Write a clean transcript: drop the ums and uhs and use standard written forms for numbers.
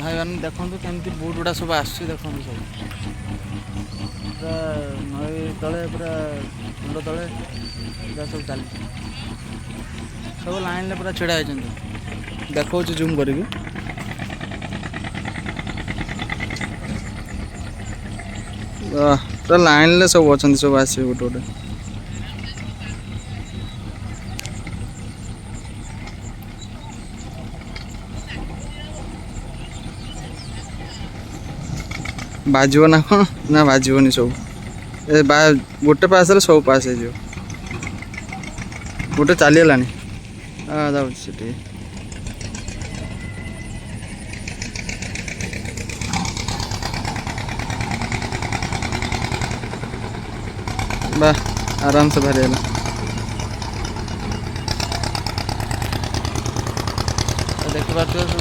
ଭାଇମାନେ, ଦେଖନ୍ତୁ କେମିତି ବୋଟ୍ ଗୁଡ଼ା ସବୁ ଆସୁଛି। ଦେଖନ୍ତୁ, ସବୁ ପୁରା ନଈ ତଳେ, ପୁରା ମୁଣ୍ଡ ତଳେ ପୁରା ସବୁ ଚାଲିଛି। ସବୁ ଲାଇନ୍ରେ ପୁରା ଛିଡ଼ା ହେଇଛନ୍ତି। ଦେଖାଉଛି ଜୁମ୍ କରିକି। ପୁରା ଲାଇନ୍ରେ ସବୁ ଅଛନ୍ତି, ସବୁ ଆସିବେ ଗୋଟେ ଗୋଟେ। ବାଜିବ ନା କ'ଣ? ନା, ବାଜିବନି ସବୁ। ଏ ବା ଗୋଟେ ପାସ୍ ହେଲେ ସବୁ ପାସ୍ ହେଇଯିବ। ଗୋଟେ ଚାଲିଗଲାଣି, ଯାଉଛି ସେଠି। ବା, ଆରାମସେ ବାହାରିଗଲା। ଦେଖିପାରୁଥିବେ ସବୁ।